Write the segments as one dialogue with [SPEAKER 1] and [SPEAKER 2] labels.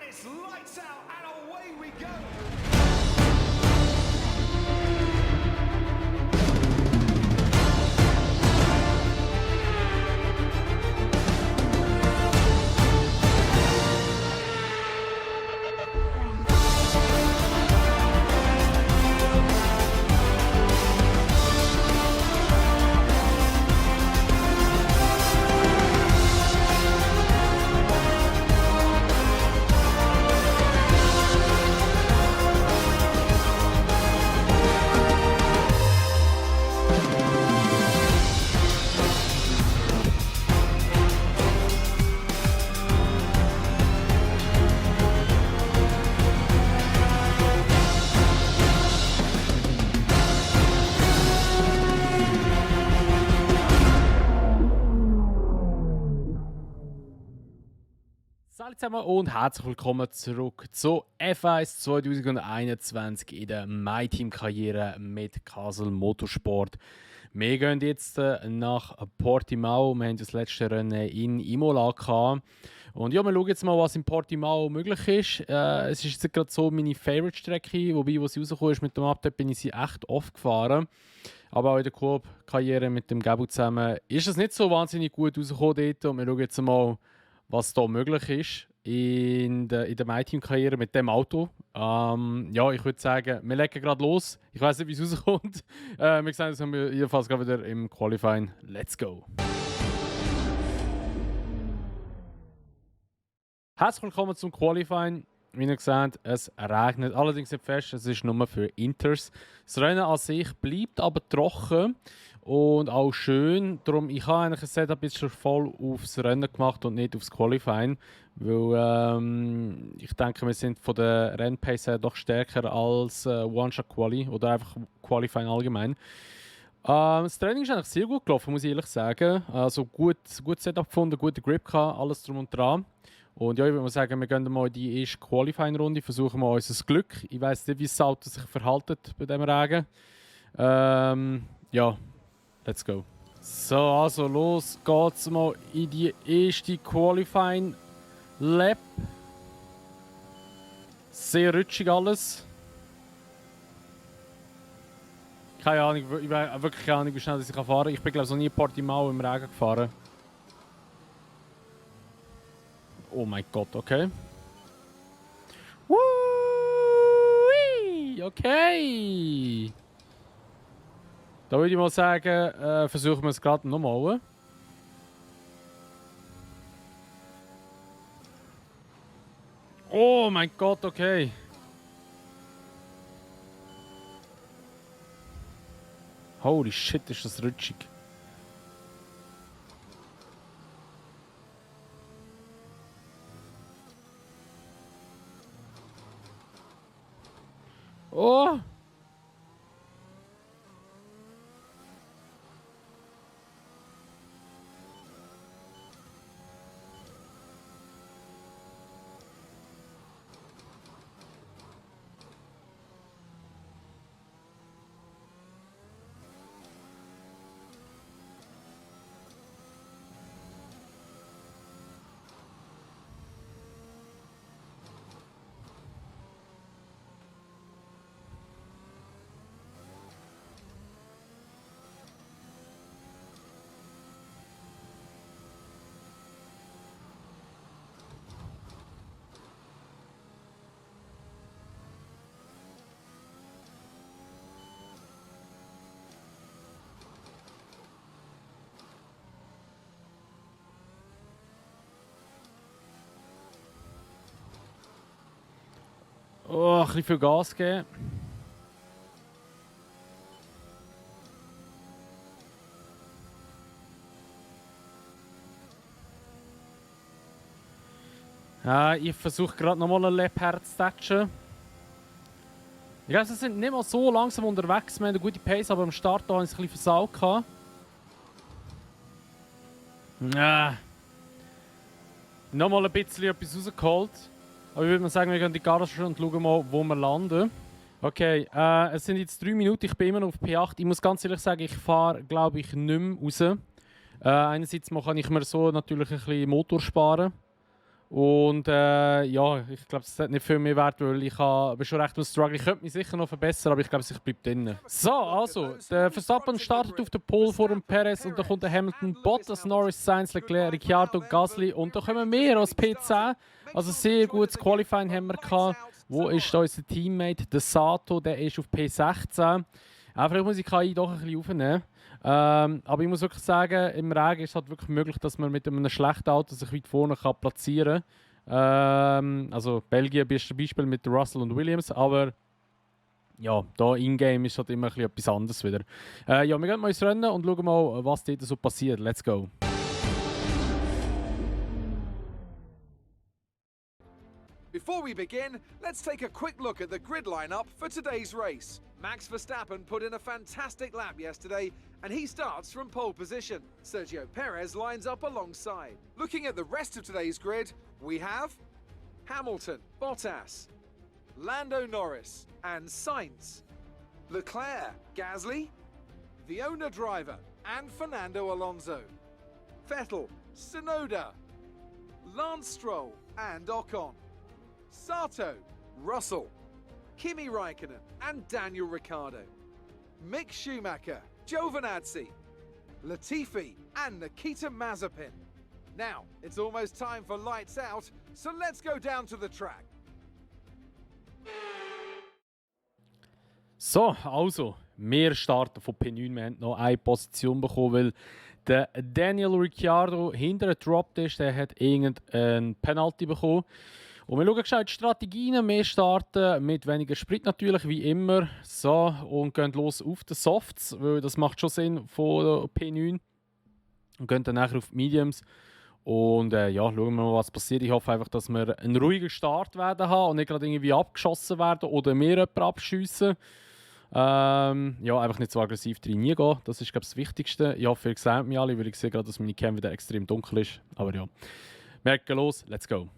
[SPEAKER 1] it's lights out and away we go.
[SPEAKER 2] Hallo zusammen und herzlich willkommen zurück zu F1 2021 in der MyTeam-Karriere mit Castle Motorsport. Wir gehen jetzt nach Portimao. Wir haben das letzte Rennen in Imola gehabt. Und ja, wir schauen jetzt mal, was in Portimao möglich ist. Es ist jetzt gerade so meine Favorite-Strecke, wobei, als sie rausgekommen ist mit dem Update, bin ich sie echt oft gefahren. Aber auch in der Coop-Karriere mit dem Gabu zusammen ist es nicht so wahnsinnig gut rausgekommen dort. Und wir schauen jetzt mal, was da möglich ist in der MyTeam-Karriere mit dem Auto. Ja, ich würde sagen, wir legen gerade los. Ich weiß nicht, wie es rauskommt. Wir sehen uns jedenfalls gerade wieder im Qualifying. Let's go! Herzlich willkommen zum Qualifying. Wie ihr seht, es regnet. Allerdings nicht fest, es ist nur für Inters. Das Rennen an sich bleibt aber trocken und auch schön. Darum, ich habe eigentlich ein Setup jetzt schon voll aufs Rennen gemacht und nicht aufs Qualifying. Weil ich denke, wir sind von der Rennpace her doch stärker als One-Shot-Quali oder einfach Qualifying allgemein. Das Training ist eigentlich sehr gut gelaufen, muss ich ehrlich sagen. Also gut Setup gefunden, gute Grip gehabt, alles drum und dran. Und ja, ich würde mal sagen, wir gehen mal in die erste Qualifying-Runde, versuchen mal unser Glück. Ich weiß nicht, wie das Auto sich verhält bei diesem Regen. Ja, let's go. So, also los geht's mal in die erste Qualifying-Lap. Sehr rutschig alles. Keine Ahnung, ich habe wirklich keine Ahnung, wie schnell ich fahren kann. Ich bin glaube ich noch nie in Portimao im Regen gefahren. Oh mein Gott, okay. Woo! Okay. Da würde ich mal sagen, versuchen wir es gerade nochmal. Oh mein Gott, okay. Holy shit, ist das rutschig. Oh! Oh, ein bisschen viel Gas geben. Ich versuche gerade nochmal ein Lap herzutatschen. Ich glaube, sie sind nicht mal so langsam unterwegs. Wir haben eine gute Pace, aber am Start da haben sie ein bisschen versaut. Nochmal ein bisschen etwas rausgeholt. Aber ich würde mal sagen, wir gehen in die Garage und schauen mal, wo wir landen. Okay, es sind jetzt 3 Minuten, ich bin immer noch auf P8. Ich muss ganz ehrlich sagen, ich fahre, glaube ich, nicht mehr raus. Einerseits kann ich mir so natürlich ein bisschen Motor sparen. Und ja, ich glaube, es hat nicht viel mehr Wert, weil bin schon recht am Struggle. Ich könnte mich sicher noch verbessern, aber ich glaube, ich bleibe drin. So, also, der Verstappen startet auf der Pole vor dem Perez und dann kommt der Hamilton, Bottas, Norris, Sainz, Leclerc, Ricciardo, Gasly und dann kommen wir als P10. Also sehr gutes Qualifying haben wir gehabt. Wo ist da unser Teammate? Der Sato, der ist auf P16. Vielleicht muss ich KI doch ein bisschen aufnehmen. Aber ich muss wirklich sagen, im Regen ist es halt wirklich möglich, dass man mit einem schlechten Auto sich weit vorne platzieren kann. Also Belgien beste Beispiel mit Russell und Williams, aber ja, da in-game ist halt immer etwas anderes wieder. Ja, wir gehen mal ins Rennen und schauen mal, was dort so passiert. Let's go!
[SPEAKER 1] Before we begin, let's take a quick look at the grid lineup for today's race. Max Verstappen put in a fantastic lap yesterday, and he starts from pole position. Sergio Perez lines up alongside. Looking at the rest of today's grid, we have Hamilton, Bottas, Lando Norris, and Sainz, Leclerc, Gasly, the owner driver, and Fernando Alonso, Vettel, Tsunoda, Lance Stroll, and Ocon, Sato, Russell, Kimi Raikkonen and Daniel Ricciardo, Mick Schumacher, Giovinazzi, Latifi and Nikita Mazepin. Now, it's almost time for lights out, so let's go down to the track.
[SPEAKER 2] So, also, wir starten von P9. Wir haben noch eine Position bekommen, weil der Daniel Ricciardo hinter gedroppt ist. Der hat irgendein Penalty bekommen. Und wir schauen schnell die Strategien. Wir starten mit weniger Sprit natürlich, wie immer. So, und gehen los auf die Softs, weil das macht schon Sinn von P9. Und gehen dann nachher auf die Mediums. Und ja, schauen wir mal, was passiert. Ich hoffe einfach, dass wir einen ruhigen Start werden haben und nicht gerade irgendwie abgeschossen werden oder wir jemanden abschiessen. Ja, einfach nicht so aggressiv reingehen. Das ist, glaube ich, das Wichtigste. Ich hoffe, ihr seht mich alle, weil ich sehe gerade, dass meine Cam wieder extrem dunkel ist. Aber ja, wir gehen los. Let's go.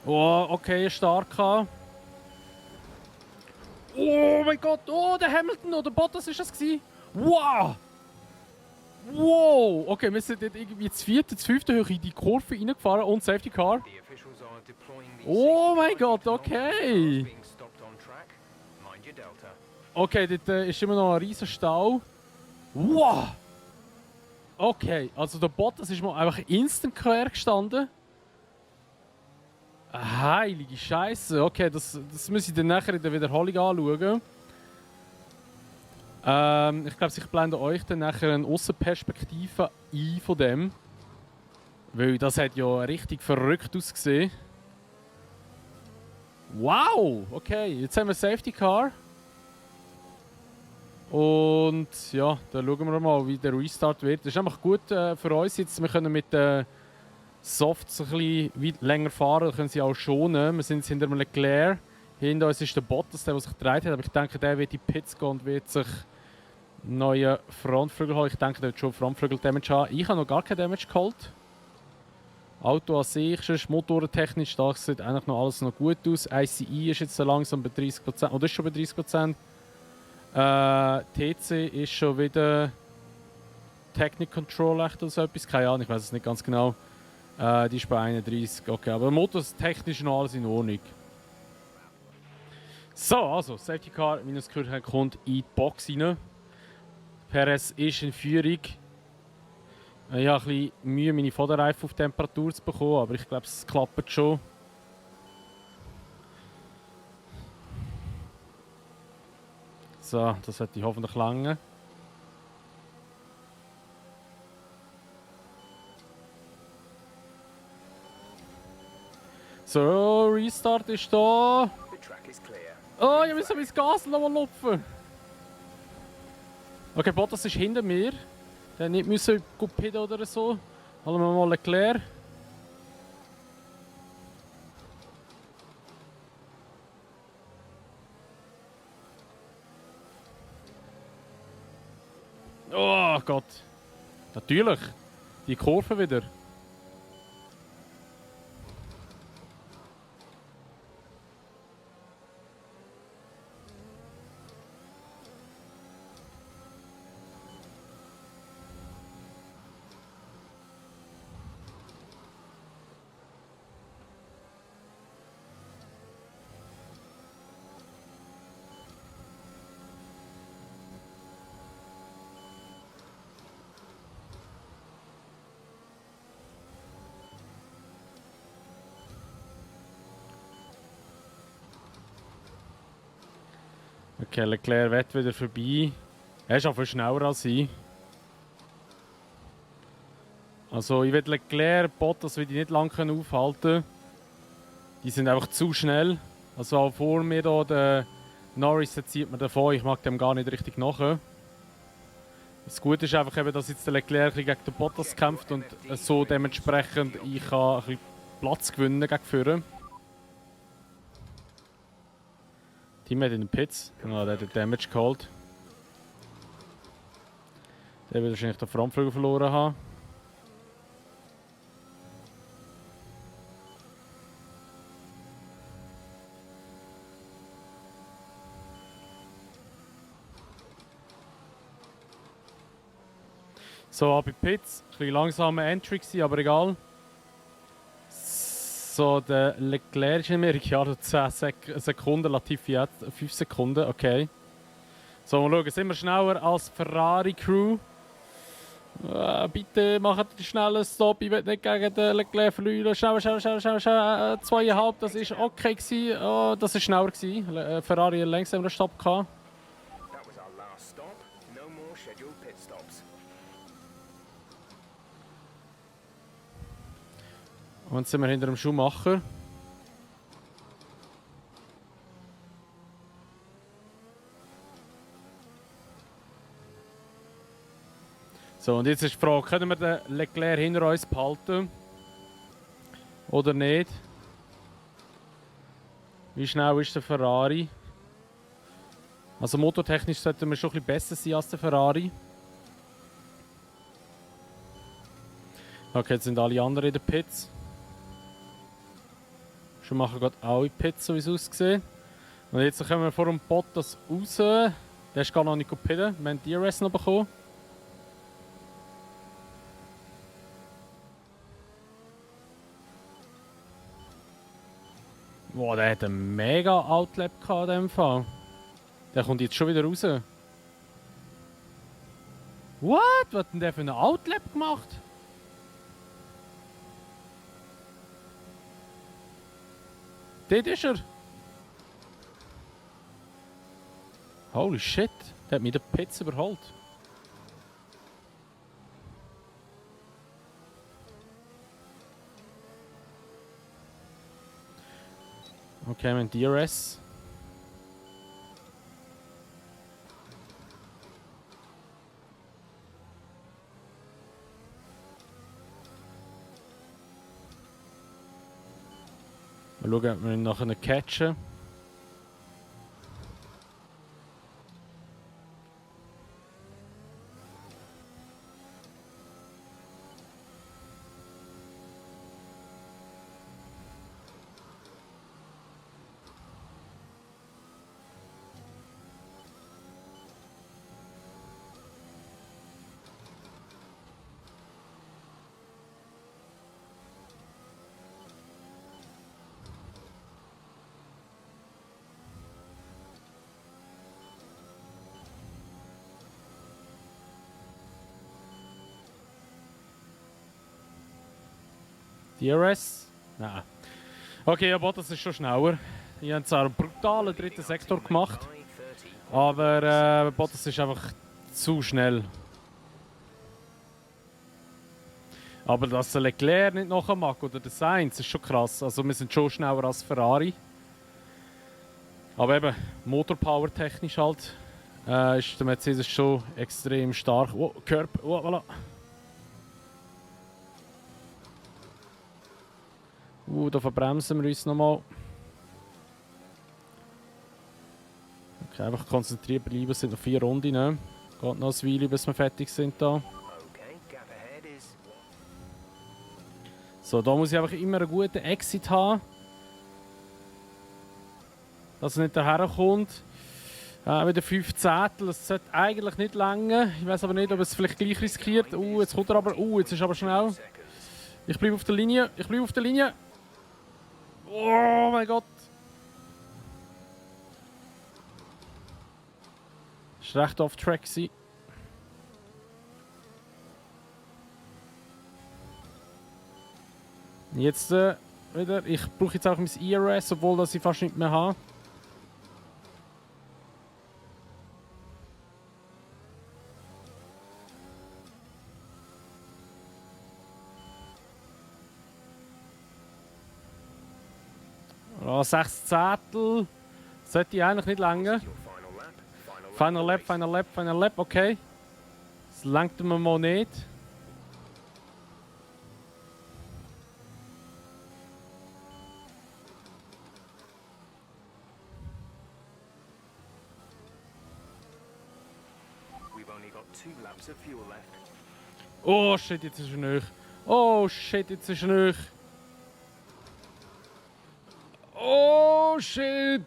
[SPEAKER 2] Oh, okay, stark. Oh mein Gott, oh, der Hamilton oder Bottas ist das gewesen. Wow! Wow! Okay, wir sind dort irgendwie zu fünfte Höhe in die Kurve reingefahren und Safety Car. Oh mein Gott, okay! Okay, dort ist immer noch ein riesen Stau. Wow! Okay, also der Bottas ist mal einfach instant quer gestanden. Heilige Scheiße. Okay, das muss ich dann nachher in der Wiederholung anschauen. Ich glaube, ich blende euch dann nachher eine Aussenperspektive ein von dem. Weil das hat ja richtig verrückt ausgesehen. Wow! Okay, jetzt haben wir Safety Car. Und ja, dann schauen wir mal, wie der Restart wird. Das ist einfach gut für uns jetzt. Wir können mit Softs ein bisschen länger fahren, dann können sie auch schonen. Wir sind jetzt hinter dem Leclerc. Hinter uns ist der Bottas, der sich gedreht hat. Aber ich denke, der wird in die Pits gehen und wird sich neue Frontflügel holen. Ich denke, der wird schon Frontflügel-Damage haben. Ich habe noch gar kein Damage geholt. Auto an sich, sonst motorentechnisch, da sieht eigentlich noch alles noch gut aus. ICE ist jetzt so langsam bei 30%, oder ist schon bei 30%. TC ist schon wieder Technic Control echt oder so etwas. Keine Ahnung, ich weiß es nicht ganz genau. Die ist bei 31, okay, aber motortechnisch noch alles in Ordnung. So, also, Safety Car, wie es gehört kommt in die Box rein. Perez ist in Führung. Ich habe ein bisschen Mühe, meine Vorderreifen auf Temperatur zu bekommen, aber ich glaube, es klappt schon. So, das sollte ich hoffentlich lange. So, Restart ist da. Oh, ich muss mein Gas nochmal lupfen. Okay, Bottas ist hinter mir. Der nicht müssen pitchen oder so. Holen wir mal Leclerc. Oh Gott. Natürlich. Die Kurve wieder. Okay, Leclerc wird wieder vorbei. Er ist auch viel schneller als ich. Also ich will Leclerc, Bottas will ich nicht lange aufhalten können. Die sind einfach zu schnell. Also auch vor mir da, der Norris, der zieht mir davon. Ich mag dem gar nicht richtig nach. Das Gute ist einfach eben, dass jetzt der Leclerc gegen den Bottas kämpft und so dementsprechend ich kann ein bisschen Platz gewinnen gegen Führer. Team hat in den Pits. Genau, der hat den Damage geholt. Der wird wahrscheinlich den Frontflügel verloren haben. So, ab in die Pits. Ein bisschen langsamer Entry gewesen, aber egal. So, der Leclerc ist in mir. Ja, 10 Sekunden, Latifi jetzt 5 Sekunden, okay. So, mal schauen, sind wir schneller als Ferrari-Crew? Bitte macht einen schnellen Stop, ich will nicht gegen den Leclerc verlieren. Schnell, 2,5, das war okay gewesen. Oh, das war schneller gewesen. Ferrari hat längst einen Stopp gehabt.
[SPEAKER 3] That was our last stop. No more scheduled pit stops.
[SPEAKER 2] Und jetzt sind wir hinter dem Schuhmacher. So, und jetzt ist die Frage, können wir den Leclerc hinter uns behalten? Oder nicht? Wie schnell ist der Ferrari? Also motortechnisch sollten wir schon ein bisschen besser sein als der Ferrari. Okay, jetzt sind alle anderen in den Pits. Schon machen gerade alle Pits, so wie es aussieht. Und jetzt kommen wir vor dem Bottas raus. Der ist gar noch nicht gepittet. Wir haben DRS noch bekommen. Boah, der hat einen mega Outlap in dem Fall. Der kommt jetzt schon wieder raus. What? Was hat denn der für einen Outlap gemacht? Dort ist er. Holy shit. Der hat mich den Pits überholt. Okay, wir haben DRS. Mal schauen, ob wir ihn nachher catchen. DRS? Nein. Okay, ja, Bottas ist schon schneller. Ich habe zwar einen brutalen dritten Sektor gemacht, aber Bottas ist einfach zu schnell. Aber dass der Leclerc nicht nachher mag oder der Sainz, ist schon krass. Also wir sind schon schneller als Ferrari. Aber eben, Motorpower technisch halt, ist der Mercedes schon extrem stark. Oh, Curb, oh, voilà. Da verbremsen wir uns nochmal. Okay, einfach konzentriert bleiben, es sind noch 4 Runden. Ne? Geht noch ein Weile, bis wir fertig sind da.
[SPEAKER 3] Okay, gap ahead is.
[SPEAKER 2] So, da muss ich einfach immer einen guten Exit haben. Dass er nicht daherkommt. Wieder 5 Zehntel, das sollte eigentlich nicht länger. Ich weiß aber nicht, ob es vielleicht gleich riskiert. Jetzt kommt er aber. Jetzt ist er aber schnell. Ich bleibe auf der Linie. Oh mein Gott. Das war recht off-track. Jetzt wieder. Ich brauche jetzt auch mein ERS, obwohl das ich fast nicht mehr habe. Oh, 6 Zehntel. Sollte ich eigentlich nicht länger.
[SPEAKER 3] Your final lap.
[SPEAKER 2] Final Lap, okay. Das langt mir mal nicht.
[SPEAKER 3] We've only got 2 laps of fuel left.
[SPEAKER 2] Oh shit, jetzt ist er nicht. Oh shit, jetzt ist er nicht. Oh shit!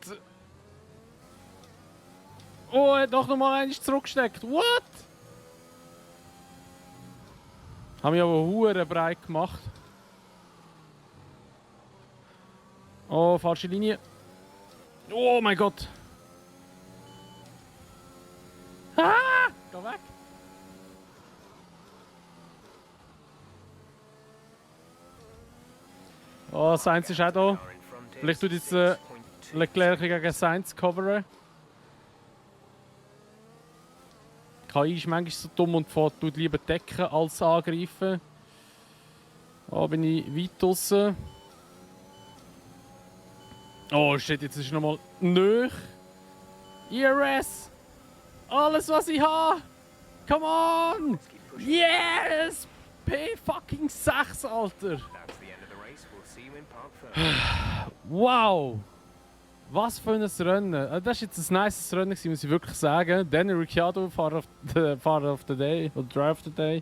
[SPEAKER 2] Oh, er hat doch noch mal eins zurückgesteckt. What? Haben wir aber hure breit gemacht. Oh, falsche Linie. Oh mein Gott. Ah! Geh weg. Oh, Sainz ist auch da.
[SPEAKER 3] Car in front is
[SPEAKER 2] Vielleicht tut jetzt
[SPEAKER 3] 6.2.
[SPEAKER 2] Leclerc gegen Sainz coveren. KI ist manchmal so dumm und tut lieber decken als angreifen. Da bin ich weit draussen. Oh shit, jetzt ist nochmal nöch. ERS! Alles was ich habe! Come on!
[SPEAKER 3] Let's keep pushing.
[SPEAKER 2] Yes! P6, Alter!
[SPEAKER 3] That's the end of the race. We'll see you in Park First.
[SPEAKER 2] Wow! Was für ein Rennen! Das war jetzt ein nice Rennen, muss ich wirklich sagen. Danny Ricciardo, Fahrer of the Day, oder Driver of the Day.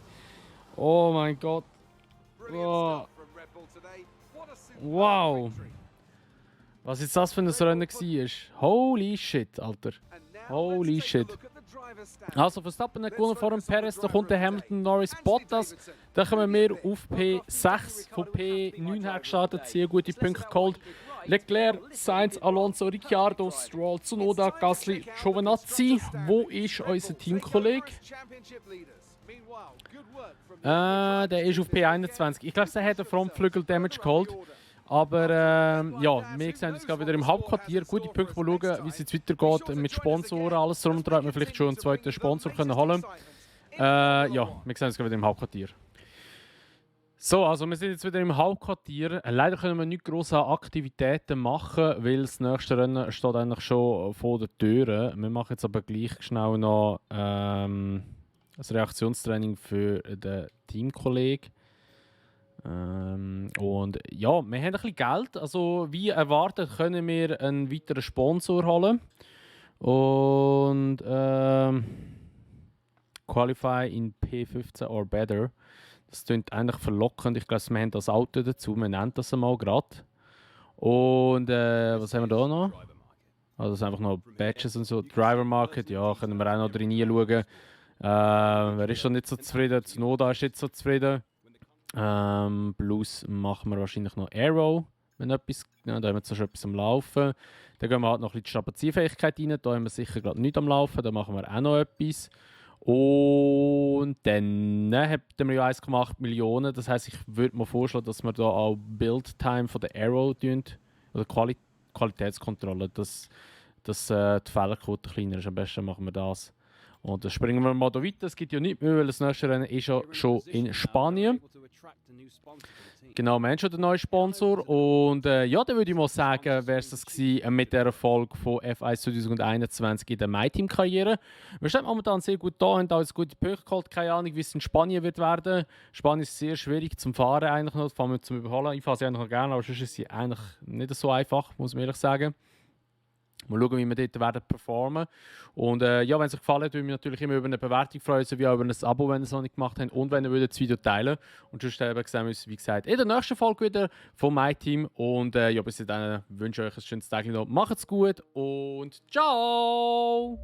[SPEAKER 2] Oh mein Gott!
[SPEAKER 1] Brilliant
[SPEAKER 2] Oh.
[SPEAKER 1] stuff from Red Bull today. What a superb
[SPEAKER 2] Wow!
[SPEAKER 1] victory.
[SPEAKER 2] Was jetzt das für ein Rennen war? Holy shit, Alter!
[SPEAKER 1] And now
[SPEAKER 2] Holy
[SPEAKER 1] let's take a
[SPEAKER 2] shit.
[SPEAKER 1] look at the driver's stand.
[SPEAKER 2] Also Verstappen hat gewonnen vor dem Perez, da kommt der Hamilton, Norris, Bottas. Dann kommen wir auf P6 von P9 her gestartet, sehr gute Punkte geholt. Leclerc, Sainz, Alonso, Ricciardo, Stroll, Tsunoda, Gasly, Giovinazzi. Wo ist unser Teamkollege? Der ist auf P21. Ich glaube, er hat den Frontflügel-Damage geholt. Aber ja, wir sehen uns gerade wieder im Hauptquartier. Gute Punkte, mal schauen, wie es jetzt weitergeht mit Sponsoren, alles drum und dran. Wir vielleicht schon einen zweiten Sponsor können holen. Ja, wir sehen uns gerade wieder im Hauptquartier. So, also wir sind jetzt wieder im Hauptquartier. Leider können wir nicht grosse Aktivitäten machen, weil das nächste Rennen steht eigentlich schon vor der Tür. Wir machen jetzt aber gleich schnell noch das Reaktionstraining für den Teamkollegen. Und ja, wir haben ein bisschen Geld. Also wie erwartet können wir einen weiteren Sponsor holen. Und Qualify in P15 or better. Das klingt eigentlich verlockend. Ich glaube, wir haben das Auto dazu. Wir nennen das einmal gerade. Und was haben wir da noch? Also das sind einfach noch Badges und so. Driver Market, ja, können wir auch noch drin schauen. Wer ist schon nicht so zufrieden? Tsunoda ist jetzt so zufrieden. Plus machen wir wahrscheinlich noch Aero, wenn etwas, ja, da haben wir zwar schon etwas am Laufen. Dann gehen wir halt noch ein bisschen die Strapazierfähigkeit rein, da haben wir sicher gerade nicht am Laufen, da machen wir auch noch etwas. Und dann hätten wir ja 1,8 Millionen, das heisst, ich würde mir vorschlagen, dass wir da auch Build-Time von der Aero tun, oder Qualitätskontrolle, dass die Fehlerquote kleiner ist. Am besten machen wir das. Und dann springen wir mal da weiter. Es gibt ja nichts mehr, weil das nächste Rennen ist ja schon in Spanien. Genau, wir haben schon den neuen Sponsor. Und ja, dann würde ich mal sagen, wäre es das gewesen mit der Erfolg von F1 2021 in der MyTeam-Karriere. Wir stehen momentan sehr gut da, haben alles gute Punkte geholt. Keine Ahnung, wie es in Spanien wird werden. Spanien ist sehr schwierig zum Fahren eigentlich noch, vor allem zum Überholen. Ich fahre sie eigentlich noch gerne, aber sonst ist sie eigentlich nicht so einfach, muss man ehrlich sagen. Mal schauen, wie wir dort werden performen. Und ja, wenn es euch gefallen hat, würden wir natürlich immer über eine Bewertung freuen, sowie auch über ein Abo, wenn ihr es noch nicht gemacht habt. Und wenn ihr das Video teilen und sonst sehen wir uns, wie gesagt, in der nächsten Folge wieder von MyTeam. Und ja, bis dahin wünsche ich euch ein schönes Tag noch. Macht's gut und ciao!